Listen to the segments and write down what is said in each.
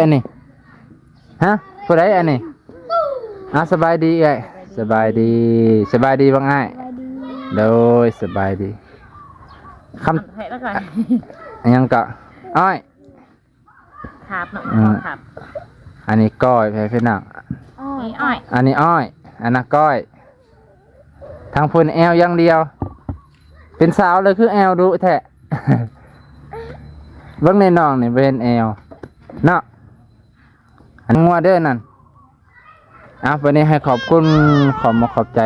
ອັນນີ້ ຮະ ຜູ້ໃດອັນນີ້? ອ້າວ ສະບາຍດີເອື້ອຍ ສະບາຍດີ ສະບາຍດີບັງອ້າຍ ສະບາຍດີ ໂດຍ ສະບາຍດີ ຄຳ ໃຫ້ລະກັນ ຫຍັງເກາະ ອ້ອຍ ຄາບເນາະ ອືມ ຄາບ ອັນນີ້ກ້ອຍ ແມ່ພີ່ນ້ອງ ນີ້ອ້ອຍ ອັນນີ້ອ້ອຍ ອັນນັ້ນກ້ອຍ ທາງພຸ້ນແອວຢ່າງດຽວ ເປັນສາວເລີຍຄືແອວດຸແທ້ ເບິ່ງໃນນ້ອງນີ້ບໍ່ເຫັນແອວເນາະ ອັນງົວເດີນັ້ນ ເອົາ ບັດນີ້ໃຫ້ຂອບຄຸນ ຂອບມົກຂອບໃຈ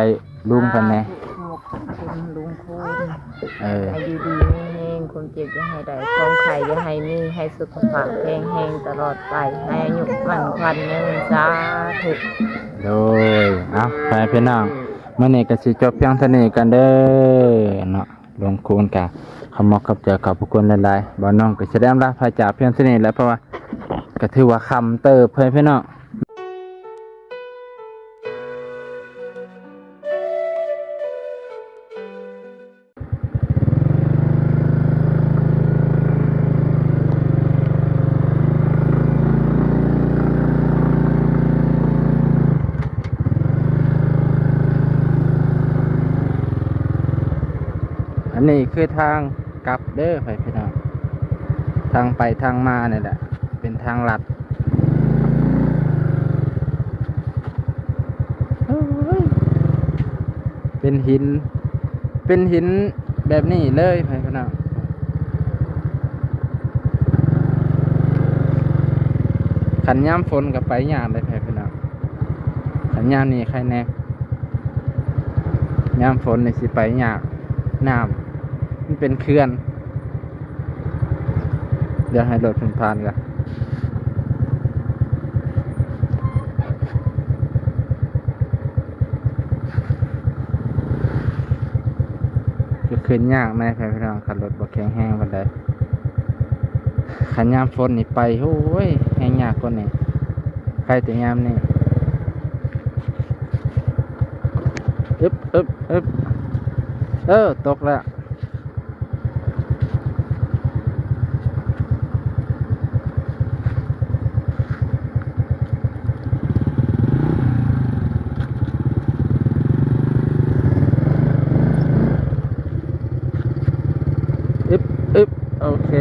ລຸງເພິ່ນແດ່ ຂອບຄຸນລຸງຄູນ ເອີ ໃຫ້ຢູ່ດີມີແຮງ ຄວາມເຈັບຢ່າໃຫ້ໄດ້ ຄວາມໄຂ້ຢ່າໃຫ້ມີ ໃຫ້ສຸຂະພາບແຂງແຮງຕະຫຼອດໄປ ໃຫ້ອາຍຸໝັ້ນຂວັນຍືນ ສາທຸ ໂດຍ ເອົາ ພໍ່ແມ່ພີ່ນ້ອງ ມື້ນີ້ກໍຊິຈົບພຽງເທົ່ານີ້ກ່ອນເດີເນາະ ລຸງຄູນກະຂອບມົກຂອບໃຈຂອບພະຄຸນຫຼາຍໆ ບ່າວໜຸ່ມກໍຊິໄດ້ອຳລາພາຈາກພຽງເທົ່ານີ້ແຫຼະ ເພາະວ່າກໍຖືວ່າຄ່ຳເຕີບ ພໍ່ແມ່ພີ່ນ້ອງ. ອັນນີ້ຄືທາງກັບເດີ ພໍ່ແມ່ພີ່ນ້ອງ ທາງໄປທາງມານີ້ແຫຼະ ເປັນທາງລັດ ເປັນຫີນ ເປັນຫີນແບບນີ້ເລີຍ ພໍ່ແມ່ພີ່ນ້ອງ ຄັນຍາມຝົນກໍໄປຍາກເລີຍ ພໍ່ແມ່ພີ່ນ້ອງ ຄັນຍາມນີ້ໄຄແດ່ ຍາມຝົນນີ້ຊິໄປຍາກ ນ້ຳມັນເປັນເຂື່ອນ ດຽວໃຫ້ລົດເພິ່ນຜ່ານກ່ອນ ຄືຂຶ້ນຍາກແດ່ ພີ່ນ້ອງ ຄັນລົດບໍ່ແຂງແຮງປານໃດ ຄັນຍາມຝົນນີ້ໄປ ໂອ້ຍ ແຮງຍາກກວ່ານີ້ ໄຄແຕ່ຍາມນີ້ ອຶບ ອຶບ ອຶບ ເອີ ຕົກແລ້ວ ອຶບ ອຶບ ໂອເຄ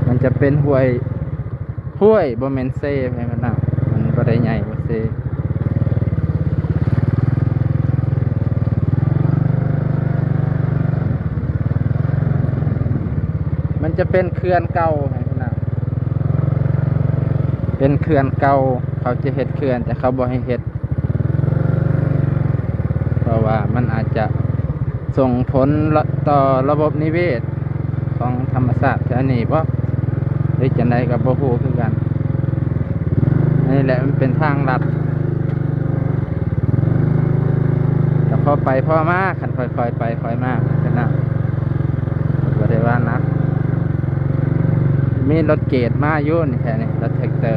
ມັນຈະເປັນຫ້ວຍ ຫ້ວຍ ບໍ່ແມ່ນເຊ ໃຫ້ມັນນະ ມັນບໍ່ໄດ້ໃຫຍ່ກວ່າເຊ ມັນຈະເປັນເຂື່ອນເກົ່າ ໃຫ້ມັນນະ ເປັນເຂື່ອນເກົ່າ ເຂົາຈະເຮັດເຂື່ອນ ແຕ່ເຂົາບໍ່ໃຫ້ເຮັດ ເພາະວ່າມັນອາດຈະສົ່ງຜົນລະ ຕໍ່ລະບົບນິເວດຂອງທຳມະຊາດແຖວນີ້ບໍ ຫຼືຈັ່ງໃດກໍບໍ່ຮູ້ຄືກັນ. ອັນນີ້ແຫຼະມັນເປັນທາງລັດ ກໍພໍໄປພໍມາ ຄັນຄ່ອຍໆໄປຄ່ອຍມາ ເພິ່ນນະ ບໍ່ໄດ້ວ່າໜັກ. ມີລົດເກດມາຢູ່ນີ້ແທ້ນີ້ ລົດແທັກເຕີ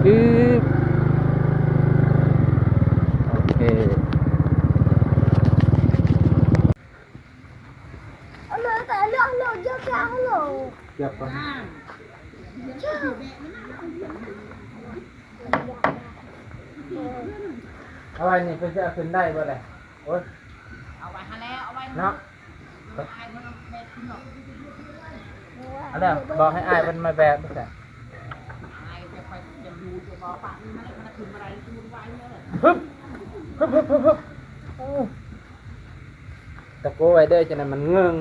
ອືບ ໂອເຄ ເອົາໄວ້ນີ້ເພິ່ນຈະເອົາຂຶ້ນໄດ້ບໍ່ແຫຼະ? ໂອ້ຍ ເອົາໄວ້ຫັ້ນແຫຼະ ເອົາໄວ້ເນາະ ອັນນັ້ນບອກໃຫ້ອ້າຍເພິ່ນມາແບກດູຊະ ຮຶບ ຮຶບ ຮຶບ ຮຶບ ໂອ້ ຕະໂກໄວ້ເດີ ຈັ່ງນັ້ນມັນເງິງ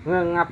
ເງິງງັບ.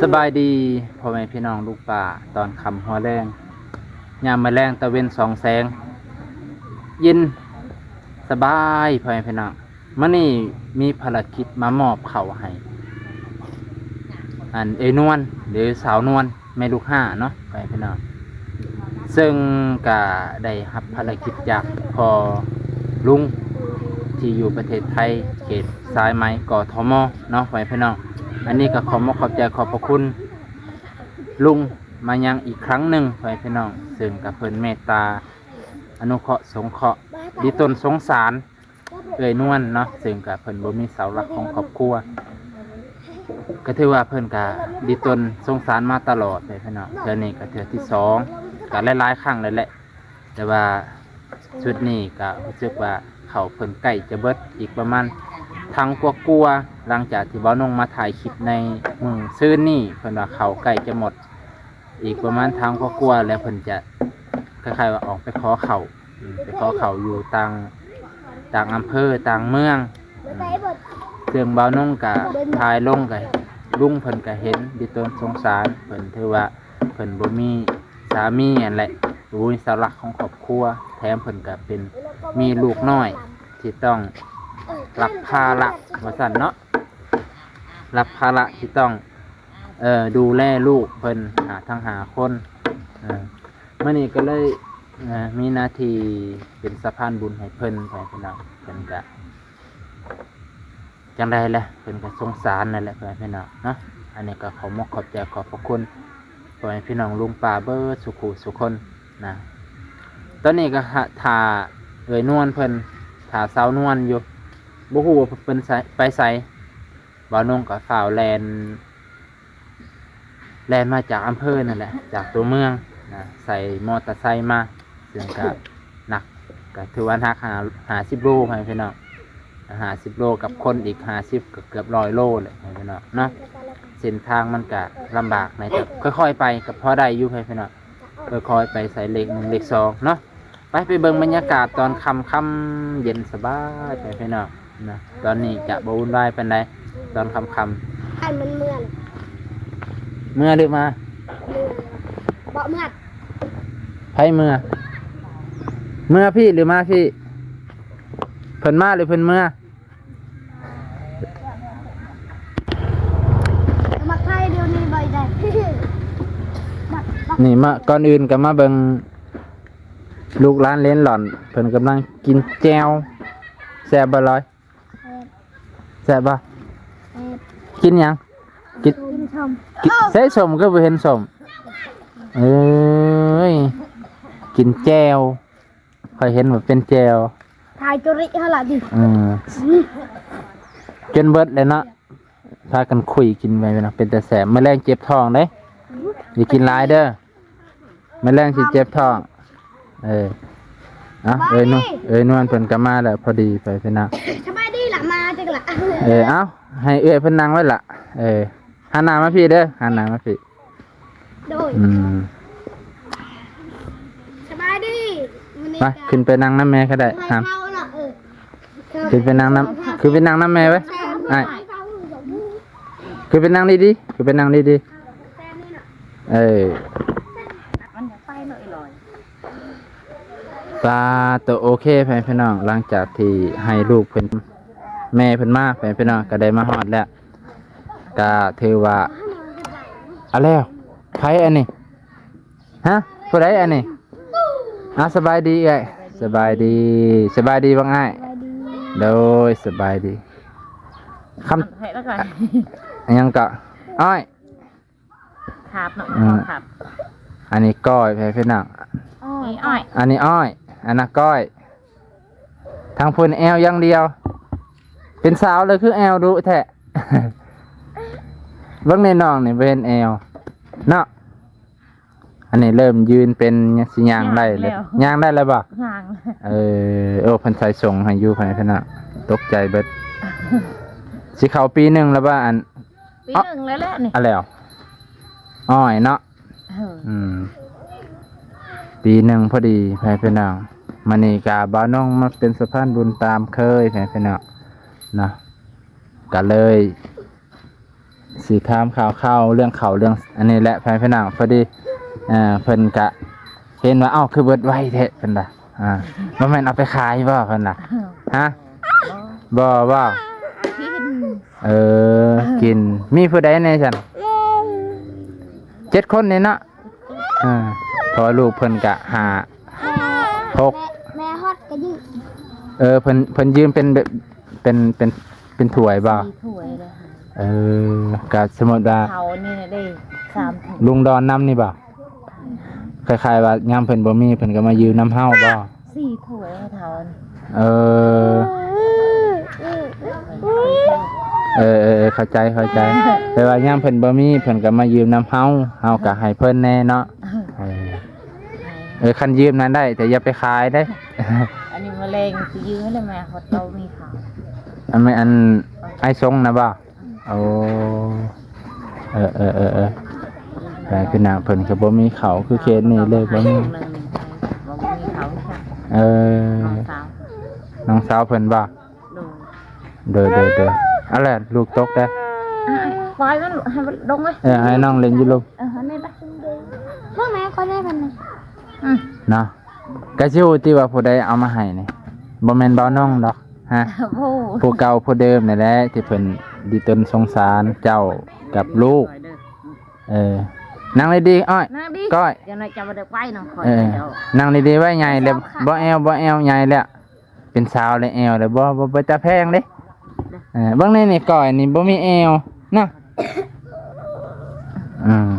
ສະບາຍດີພໍ່ແມ່ພີ່ນ້ອງລຸງປ້າ ຕອນຄ່ຳຫົວແລງ ຍາມມື້ແລງຕາເວັນສ່ອງແສງ ເຢັນສະບາຍພໍ່ແມ່ພີ່ນ້ອງ. ມື້ນີ້ມີພາລະກິດມາມອບເຂົ້າໃຫ້ ອັນ ເອື້ອຍນວນ ຫຼື ສາວນວນ ແມ່ລູກຫ້າເນາະ ພໍ່ແມ່ພີ່ນ້ອງ. ເຊິ່ງກະໄດ້ຮັບພາລະກິດຈາກພໍ່ລຸງ ທີ່ຢູ່ປະເທດໄທ ເຂດສາຍໄໝ ກທມ ເນາະ ພໍ່ແມ່ພີ່ນ້ອງ. ອັນນີ້ກະຂໍມອບຂອບໃຈຂອບພະຄຸນລຸງມາຍັງອີກຄັ້ງໜຶ່ງ ພໍ່ແມ່ພີ່ນ້ອງ. ເຊິ່ງກະເພິ່ນເມດຕາອະນຸເຄາະສົງເຄາະ ດີຕົນສົງສານ ເອື້ອຍນວນເນາະ ເຊິ່ງກະເພິ່ນບໍ່ມີເສົາຫຼັກຂອງຄອບຄົວ ກະຖືວ່າເພິ່ນກະດີຕົນສົງສານມາຕະຫຼອດເລີຍພີ່ນ້ອງ. ເທື່ອນີ້ກະເທື່ອທີສອງ ກະຫຼາຍໆຄັ້ງແລ້ວແຫຼະ ແຕ່ວ່າຊຸດນີ້ກະຮູ້ສຶກວ່າເຂົ້າເພິ່ນໃກ້ຈະເບິດ ອີກປະມານຖັງກວ່າໆ ຫຼັງຈາກທີ່ບ່າວນົງມາຖ່າຍຄລິບໃນມື້ຊືນນີ້ ເພິ່ນວ່າເຂົ້າໃກ້ຈະໝົດ ອີກປະມານຖັງກວ່າໆ ແລ້ວເພິ່ນຈະຄ້າຍໆວ່າອອກໄປຂໍເຂົ້າ ອືມ ໄປຂໍເຂົ້າຢູ່ຕ່າງ ຕ່າງອຳເພີ ຕ່າງເມືອງ ອືມ ເຊິ່ງບ່າວນົງກະຖ່າຍລົງ ກະລຸງເພິ່ນກະເຫັນດີຕົນສົງສານ ເພິ່ນຖືວ່າເພິ່ນບໍ່ມີສາມີຫັ້ນແຫຼະ ບໍ່ມີເສົາຫຼັກຂອງຄອບຄົວ ແຖມເພິ່ນກະເປັນ ມີລູກນ້ອຍທີ່ຕ້ອງຮັບພາລະວ່າຊັ້ນເນາະ ຮັບພາລະທີ່ຕ້ອງ ເອີ ດູແລລູກເພິ່ນ ຫາ ທັງຫ້າຄົນ. ເອີ ມື້ນີ້ກໍເລີຍ ເອີ ມີໜ້າທີ່ເປັນສະພານບຸນໃຫ້ເພິ່ນ ພໍ່ແມ່ພີ່ນ້ອງ. ເພິ່ນກະຈັ່ງໃດແຫຼະ ເພິ່ນກະສົງສານນັ້ນແຫຼະ ພໍ່ແມ່ພີ່ນ້ອງເນາະ. ອັນນີ້ກໍຂໍມອກຂອບໃຈຂອບພະຄຸນພໍ່ແມ່ພີ່ນ້ອງລຸງປ້າເບິດສູ່ຜູ້ສູ່ຄົນນະ. ຕອນນີ້ກໍຖ້າເອື້ອຍນວນເພິ່ນ ຖ້າສາວນວນຢູ່ ບໍ່ຮູ້ວ່າເພິ່ນໄປໃສ. ບ່າວນົງກໍຟ້າວແລ່ນ ແລ່ນມາຈາກອຳເພີນັ້ນແຫຼະ ຈາກຕົວເມືອງນະ ໃສ່ມໍເຕີໄຊມາ ເຊິ່ງກະໜັກ ກະຖືວ່າໜັກຫ້າ ຫ້າສິບໂລ ພໍ່ແມ່ພີ່ນ້ອງ ຫ້າສິບໂລ ກັບຄົນອີກຫ້າສິບ ກໍເກືອບຮ້ອຍໂລແຫຼະ ພໍ່ແມ່ພີ່ນ້ອງເນາະ. ເສັ້ນທາງມັນກະລຳບາກໜ້ອຍ ແຕ່ຄ່ອຍໆໄປກໍພໍໄດ້ຢູ່ ພໍ່ແມ່ພີ່ນ້ອງ. ຄ່ອຍໆໄປໃສ່ເລກໜຶ່ງເລກສອງເນາະ. ໄປ ໄປເບິ່ງບັນຍາກາດຕອນຄ່ຳໆ ເຢັນສະບາຍ ພໍ່ແມ່ພີ່ນ້ອງນະ. ຕອນນີ້ຈະບໍ່ວຸ່ນວາຍປານໃດ ຕອນຄ່ຳໆ. ໃຜມັນເມືອນ ເມືອຫຼືມາ? ເມືອ ບໍ່ເມືອນ. ໃຜເມືອ? ເມືອພີ້ຫຼືມາພີ້? ເພິ່ນມາຫຼືເພິ່ນເມືອ? ມາຂາຍດຽວນີ້ບໍ່ໄດ້ ນີ້ມາ ກ່ອນອື່ນກໍມາເບິ່ງລູກຫຼານເລນຫຼອນ ເພິ່ນກຳລັງກິນແຈ່ວ. ແຊບບໍ່ລອຍ? ແຊບ ແຊບບໍ່? ແຊບ. ກິນຫຍັງ? ກິນ ກິນສົ້ມ. ກິນ ໃສ່ສົ້ມ ຄືບໍ່ເຫັນສົ້ມ? ເອີຍ ກິນແຈ່ວ. ຂ້ອຍເຫັນວ່າເປັນແຈ່ວ ຖ່າຍໂຕລິຫັ້ນລະດິ. ເອີ ຈົນເບິດແລ້ວເນາະ ພາກັນຄຸຍກິນໄປເນາະ ເປັນຕາແຊບ. ມື້ແລງເຈັບທ້ອງເດ້ ຢ່າກິນຫຼາຍເດີ ມື້ແລງຊິເຈັບທ້ອງ. ເອີ ເອົາ ເອີຍ ເອື້ອຍນວນເພິ່ນກໍມາແລ້ວ ພໍດີໄປພີ່ນ້ອງ. ສະບາຍດີລະ ມາຈັ່ງລະ. ເອີ ເອົາ ໃຫ້ເອື້ອຍເພິ່ນນັ່ງໄວ້ລະ. ເອີ ຫັນໜ້າມາພີ້ເດີ ຫັນໜ້າມາພີ້. ໂດຍ ອືມ ສະບາຍດີ. ມາ ຂຶ້ນໄປນັ່ງນຳແມ່ກໍໄດ້. ໄປເຂົ້າເນາະ ເອີ ຂຶ້ນໄປນັ່ງນຳ ຂຶ້ນໄປນັ່ງນຳແມ່ໄວ້ ອ້າຍ. ຂຶ້ນໄປນັ່ງດີໆ ຂຶ້ນໄປນັ່ງດີໆ. ເອີ ມັນຢາກໄປເນາະ ອີຫຼອຍ. ປາໂຕ ໂອເຄ ພໍ່ແມ່ພີ່ນ້ອງ ຫຼັງຈາກທີ່ໃຫ້ລູກເພິ່ນ ແມ່ເພິ່ນມາ ພໍ່ແມ່ພີ່ນ້ອງ ກໍໄດ້ມາຮອດແລ້ວ. ກະຖືວ່າ ເອົາແລ້ວ ໃຜອັນນີ້? ຮະ ຜູ້ໃດອັນນີ້? ອາ ສະບາຍດີເອື້ອຍ. ສະບາຍດີ ສະບາຍດີບັກອ້າຍ. ສະບາຍດີ ໂດຍ ສະບາຍດີ. ຄຳ ໃຫ້ລະກັນ ຫຍັງເກາະ? ອ້ອຍ ຄາບເນາະ ອືມ ຄາບ. ອັນນີ້ກ້ອຍ ແມ່ພີ່ນ້ອງ. ນີ້ອ້ອຍ ອັນນີ້ອ້ອຍ ອັນນັ້ນກ້ອຍ. ທາງພຸ້ນແອວຢ່າງດຽວ ເປັນສາວເລີຍຄືແອວດຸແທ້. ເບິ່ງໃນນ້ອງນີ້ບໍ່ເຫັນແອວເນາະ. ອັນນີ້ເລີ່ມຢືນເປັນ ຊິຍ່າງໄດ້ແລ້ວ ຍ່າງໄດ້ແລ້ວບໍ່? ຍ່າງ ເອີ ໂອ້ ເພິ່ນໃສ່ສົ້ງໃຫ້ຢູ່ ໃຜຂະນະ ຕົກໃຈເບິດ. ຊິເຂົ້າປີໜຶ່ງແລ້ວບໍ່? ອັນ ປີໜຶ່ງແລ້ວແຫຼະນີ້ ອັນແລ້ວ ອ້ອຍເນາະ. ເອີ ອືມ ປີໜຶ່ງພໍດີ ພໍ່ແມ່ພີ່ນ້ອງ. ມື້ນີ້ກະບ່າວນ້ອງມາເປັນສະພານບຸນຕາມເຄີຍ ພໍ່ແມ່ພີ່ນ້ອງເນາະ, ກະເລີຍຊິຖາມຂ່າວໆ ເລື່ອງເຂົ້າເລື່ອງອັນນີ້ແຫຼະ ພໍ່ແມ່ພີ່ນ້ອງ. ພໍດີ ເອີ ເພິ່ນກະເຫັນວ່າ ເອົ້າ ຄືເບິດໄວແທ້ ເພິ່ນວ່າ ອ່າ ບໍ່ແມ່ນເອົາໄປຂາຍບໍ່ ເພິ່ນວ່າ? ຮະ? ບໍ່ ບໍ່ ບໍ່ ກິນ ເອີ ກິນ. ມີຜູ້ໃດແດ່ຊັ້ນ? ເຈັດຄົນນີ້ເນາະ. ອ່າ ເພາະວ່າລູກເພິ່ນກະຫ້າ ຫົກ ແມ່ ແມ່ຮອດກະຢືມ. ເອີ ເພິ່ນ ເພິ່ນຢືມເປັນແບບ ເປັນ ເປັນ ເປັນຖ້ວຍບໍ່? ສີ່ຖ້ວຍເລີຍ. ເອີ ກະສົມມຸດວ່າເຂົານີ້ເດ້ ສາມຖ້ວຍ ລຸງດອນນຳນີ້ບໍ່? ຄ້າຍໆວ່າຍາມເພິ່ນບໍ່ມີ ເພິ່ນກໍມາຢືມນຳເຮົາບໍ່? ສີ່ຖ້ວຍເຂົານີ້. ເອີ ເອີ ເອີ ເອີ ເຂົ້າໃຈ ເຂົ້າໃຈ. ແຕ່ວ່າຍາມເພິ່ນບໍ່ມີ ເພິ່ນກໍມາຢືມນຳເຮົາ ເຮົາກໍໃຫ້ເພິ່ນແດ່ເນາະ. ເອີ ເອີ ຄັນຢືມນັ້ນໄດ້ ແຕ່ຢ່າໄປຂາຍເດ້. ອັນນີ້ມະແລງຊິຢືມແລ້ວແມ່ ເຂົາເຈົ້າມີຂາຍ. ອັນແມ່ນ ອັນອ້າຍຊົງນະບໍ່? ໂອ້ ເອີ ເອີ ເອີ ເອີ ແຕ່ພີ່ນ້ອງເພິ່ນກໍບໍ່ມີເຂົ້າ ຄືເຂດນີ້ເລີຍ ບໍ່ມີ ບໍ່ມີເຂົ້າ. ເອີ ນ້ອງສາວ ນ້ອງສາວເພິ່ນບໍ່? ໂດຍ ໂດຍ ໂດຍ ໂດຍ. ອັນແຫຼະ ລູກຕົກເດ້. ອ່າ ປ່ອຍມັນ ໃຫ້ມັນລົງເລີຍ. ເອີ ໃຫ້ນ້ອງຫຼິ້ນຢູ່ລຸ່ມ. ເອີ ໃຫ້ແມ່ໄປ ພວກແມ່ກໍໄດ້ມັນ. ອືມ ເນາະ. ກະຊິຮູ້ຕິວ່າຜູ້ໃດເອົາມາໃຫ້ນີ້? ບໍ່ແມ່ນບ່າວນ້ອງດອກ. ຮະ? ຜູ້ເກົ່າຜູ້ເດີມນີ້ແຫຼະ ທີ່ເພິ່ນດີຕົນສົງສານເຈົ້າກັບລູກ. ເອີ ນັ່ງດີໆ ອ້ອຍ ນັ່ງດີ ກ້ອຍ. ຈັ່ງໃດຈະບໍ່ໄດ້ໄປນຳຂ້ອຍ. ເອີ ນັ່ງດີໆ ໄວ້ໃຫຍ່ແລ້ວ ບໍ່ແອວ ບໍ່ແອວ ໃຫຍ່ແລ້ວ ເປັນສາວແລ້ວ ແອວແລ້ວ ບໍ່ ບໍ່ ບໍ່ຕາແພງເດ້. ເອີ ເບິ່ງໃນນີ້ ກ້ອຍນີ້ບໍ່ມີແອວເນາະ. ອືມ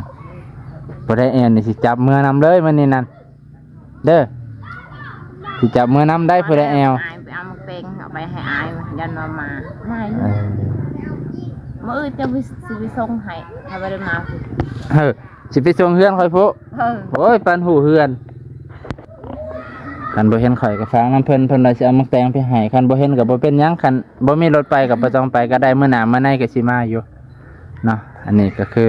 ຜູ້ໃດແອວນີ້ຊິຈັບເມືອນຳເລີຍມື້ນີ້ນັ້ນເດີ ຊິຈັບເມືອນຳໄດ້ ຜູ້ໃດແອວ. ອ້າຍໄປເອົາໝາກແຕງ ເອົາໄປໃຫ້ອ້າຍ ຢ້ານວ່າມາ ມາຢູ່. ເອີ ມື້ອື່ນຈະຊິໄປສົ່ງໃຫ້ ຖ້າບໍ່ໄດ້ມາ. ເອີ ຊິໄປສົ່ງເຮືອນຂ້ອຍພຸ້ນ. ເອີ ໂອ້ຍ ປານຮູ້ເຮືອນ. ຄັນບໍ່ເຫັນຂ້ອຍກໍຝາກນຳເພິ່ນ ເພິ່ນວ່າຊິເອົາໝາກແຕງໄປໃຫ້. ຄັນບໍ່ເຫັນກໍບໍ່ເປັນຫຍັງ ຄັນບໍ່ມີລົດໄປກໍບໍ່ຕ້ອງໄປກໍໄດ້ ມື້ໜ້າມາໃນກໍຊິມາຢູ່ເນາະ. ອັນນີ້ກໍຄື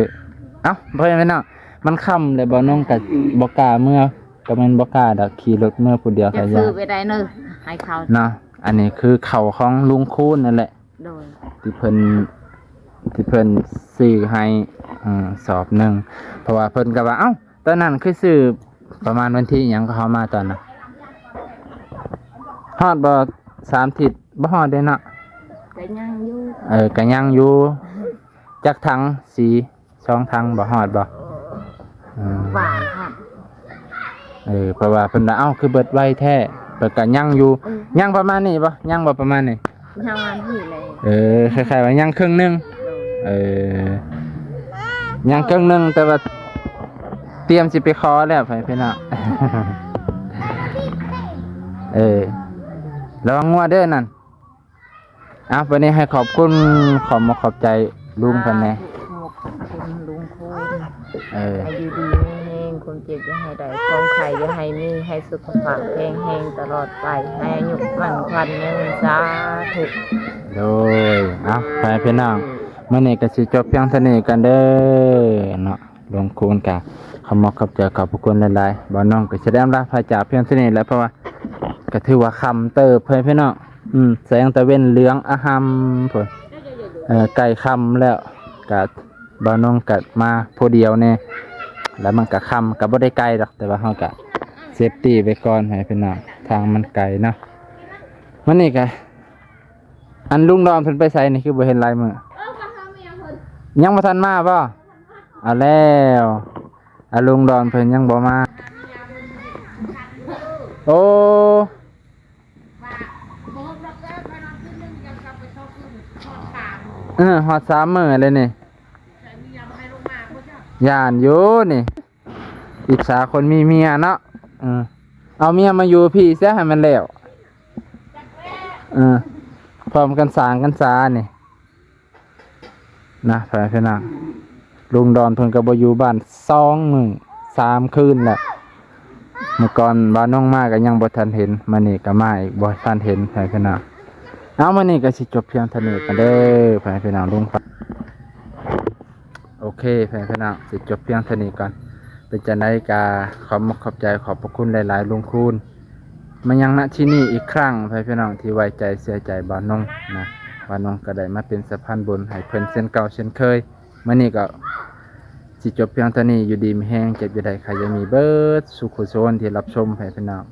ເອົ້າ ພໍ່ແມ່ພີ່ນ້ອງ ມັນຄ່ຳແລ້ວ ບ່າວນ້ອງກໍບໍ່ກ້າເມືອ ກໍແມ່ນບໍ່ກ້າດອກ ຂີ່ລົດເມືອຜູ້ດຽວກໍຢ້ານ ຊື້ໄປໄດ້ເນີ ໃຫ້ເຂົາເນາະ. ອັນນີ້ຄືເຂົ້າຂອງລຸງຄູນນັ້ນແຫຼະ. ໂດຍ ທີ່ເພິ່ນ ທີ່ເພິ່ນຊື້ໃຫ້ ເອີ ສອບໜຶ່ງ ເພາະວ່າເພິ່ນກໍວ່າ ເອົ້າ ຕອນນັ້ນຄືຊື້ປະມານວັນທີຫຍັງກໍເຮົາມາຕອນນັ້ນ ຮອດບໍ່ ສາມທິດ ບໍ່ຮອດເດ້ເນາະ. ກໍຍັງຢູ່ ເອີ ກໍຍັງຢູ່. ຈັກຖັງ ສີ່ ສອງຖັງບໍ່ ຮອດບໍ່? ອືມ ຫວານຮອດ. ເອີ ເພາະວ່າເພິ່ນວ່າ ເອົ້າ ຄືເບິດໄວແທ້ ເພິ່ນກໍຍັງຢູ່. ເອີ ຍັງປະມານນີ້ບໍ່? ຍັງບໍ່ປະມານນີ້? ຍັງປະມານນີ້ແຫຼະ. ເອີ ຄ້າຍໆວ່າຍັງເຄິ່ງໜຶ່ງ. ເອີ ຍັງເຄິ່ງໜຶ່ງ ແຕ່ວ່າຕຽມຊິໄປຂໍແລ້ວ ພໍ່ແມ່ພີ່ນ້ອງ. ເອີ ລະວັງງົວເດີນັ້ນ. ເອົາ ບັດນີ້ໃຫ້ຂອບຄຸນ ຂອບມຸກຂອບໃຈລຸງເພິ່ນແດ່. ສາທຸ ຂອບຄຸນລຸງຄູນ. ເອີ ໃຫ້ຢູ່ດີມີແຮງ ຄວາມເຈັບຢ່າໃຫ້ໄດ້ ຄວາມໄຂ້ຢ່າໃຫ້ມີ ໃຫ້ສຸຂະພາບແຂງແຮງຕະຫຼອດໄປ ໃຫ້ອາຍຸໝັ້ນຂວັນຍືນ ສາທຸ. ໂດຍ ເອົາ ພໍ່ແມ່ພີ່ນ້ອງ ມື້ນີ້ກໍຊິຈົບພຽງເທົ່ານີ້ກັນເດີເນາະ. ລຸງຄູນກະຂອບມຸກຂອບໃຈຂອບພະຄຸນຫຼາຍໆ. ບ່າວນ້ອງກໍຊິໄດ້ອຳລາພາຈາກພຽງເທົ່ານີ້ແຫຼະ ເພາະວ່າກໍຖືວ່າຄ່ຳເຕີບ ພໍ່ແມ່ພີ່ນ້ອງ. ອືມ ແສງຕາເວັນເຫຼືອງອະຫຳພຸ້ນ. ເອີ ໃກ້ຄ່ຳແລ້ວ ກະບ່າວນ້ອງກະມາຜູ້ດຽວແດ່ ແລ້ວມັນກະຄ່ຳ ກະບໍ່ໄດ້ໄກດອກ ແຕ່ວ່າເຮົາກະເຊບຕີ້ໄວ້ກ່ອນ ພໍ່ແມ່ພີ່ນ້ອງ ທາງມັນໄກເນາະ. ມື້ນີ້ກະ ອັນລຸງດອນເພິ່ນໄປໃສນີ້ ຄືບໍ່ເຫັນຫຼາຍມື້? ຍັງບໍ່ທັນມາບໍ່? ເອົາແລ້ວ ອາ ລຸງດອນເພິ່ນຍັງບໍ່ມາ. ໂອ້ ເອີ ຮອດສາມມື້ແລ້ວນີ້. ຢ້ານຢູ່ນີ້ ອິດສາຄົນມີເມຍເນາະ. ເອີ ເອົາເມຍມາຢູ່ພີ້ຊະໃຫ້ມັນແລ້ວ. ເອີ ພ້ອມກັນສ້າງກັນສານີ້ ນະ ພໍ່ແມ່ພີ່ນ້ອງ. ລຸງດອນເພິ່ນກໍບໍ່ຢູ່ບ້ານສອງມື້ສາມຄືນແລ້ວ. ມື້ກ່ອນບ່າວນ້ອງມາກໍຍັງບໍ່ທັນເຫັນ ມານີ້ກໍມາອີກ ບໍ່ທັນເຫັນ ພໍ່ແມ່ພີ່ນ້ອງ. ເອົາ ມື້ນີ້ກໍຊິຈົບພຽງເທົ່ານີ້ກ່ອນເດີ ພໍ່ແມ່ພີ່ນ້ອງ. ລຸງ ໂອເຄ ພໍ່ແມ່ພີ່ນ້ອງ ຊິຈົບພຽງເທົ່ານີ້ກ່ອນ. ປັນຈັ່ງໃດກະຂອບມຸກຂອບໃຈ ຂອບພະຄຸນຫຼາຍໆ ລຸງຄູນ ມາຍັງ ນະ ທີ່ນີ້ອີກຄັ້ງ ໃຫ້ພີ່ນ້ອງທີ່ໄວ້ໃຈເຊື່ອໃຈບ່າວນົງນະ. ບ່າວນົງກະໄດ້ມາເປັນສະພານບຸນໃຫ້ເພິ່ນເຊັ່ນເກົ່າເຊັ່ນເຄີຍ. ມື້ນີ້ກະຊິຈົບພຽງເທົ່ານີ້. ຢູ່ດີມີແຮງ ເຈັບຢ່າໄດ້ ໄຂ້ຢ່າມີ ເບິດສູ່ຄູ່ສູ່ຄົນທີ່ຮັບຊົມ ໃຫ້ພີ່ນ້ອງ